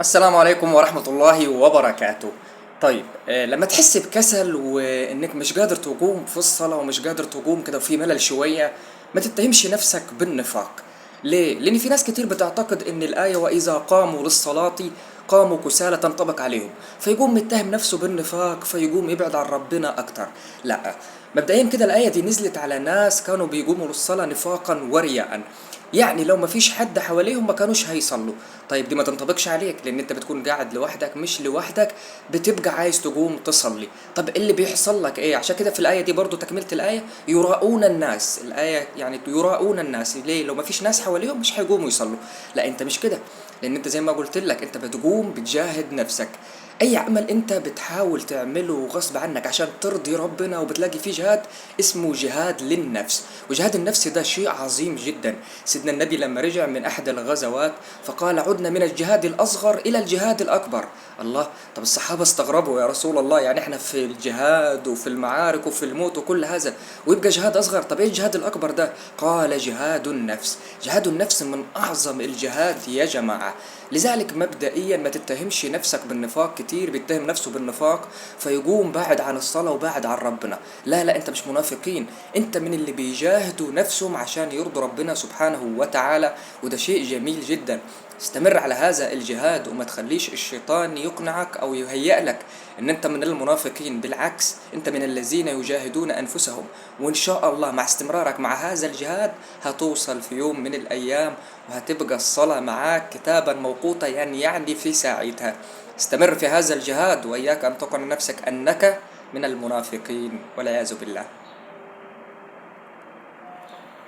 السلام عليكم ورحمة الله وبركاته. طيب لما تحس بكسل وإنك مش قادر تقوم في الصلاة ومش قادر تقوم كده وفي ملل شوية، ما تتهمش نفسك بالنفاق. ليه؟ لأن في ناس كتير بتعتقد إن الآية وإذا قاموا للصلاة قاموا كسالى تنطبق عليهم، فيقوم متهم نفسه بالنفاق، فيقوم يبعد عن ربنا أكتر. لا، مبدئيا كده الآية دي نزلت على ناس كانوا بيقوموا للصلاة نفاقا ورياء، يعني لو ما فيش حد حواليهم ما كانوش هيصلوا. طيب دي ما تنطبقش عليك، لان انت بتكون قاعد لوحدك، مش لوحدك بتبقى عايز تقوم تصلي. طب اللي بيحصل لك ايه؟ عشان كده في الايه دي برضو تكمله الايه يراؤون الناس، الايه يعني يراؤون الناس. ليه؟ لو ما فيش ناس حواليهم مش هيقوموا يصلوا. لا انت مش كده، لان انت زي ما قلت لك انت بتقوم بتجاهد نفسك. اي عمل انت بتحاول تعمله غصب عنك عشان ترضي ربنا وبتلاقي فيه جهاد، اسمه جهاد للنفس، وجهاد النفس ده شيء عظيم جدا. سيدنا النبي لما رجع من احد الغزوات فقال عدنا من الجهاد الاصغر الى الجهاد الاكبر. الله، طب الصحابة استغربوا، يا رسول الله يعني احنا في الجهاد وفي المعارك وفي الموت وكل هذا ويبقى جهاد اصغر، طب ايه الجهاد الاكبر ده؟ قال جهاد النفس. جهاد النفس من اعظم الجهاد يا جماعة. لذلك مبدئيا ما تتهمش نفسك بالنفاق. كتير بيتهم نفسه بالنفاق فيقوم بعد عن الصلاة وبعد عن ربنا. لا لا، انت مش منافقين، انت من اللي بيجاهدوا نفسهم عشان يرضوا ربنا سبحانه وتعالى، وده شيء جميل جدا. استمر على هذا الجهاد وما تخليش الشيطان يقنعك او يهيئ لك ان انت من المنافقين. بالعكس، انت من الذين يجاهدون انفسهم، وان شاء الله مع استمرارك مع هذا الجهاد هتوصل في يوم من الايام وهتبقى الصلاة معاك كتابا موقوتا، يعني في ساعتها. استمر في هذا الجهاد، واياك ان تقنع نفسك انك من المنافقين والعياذ بالله.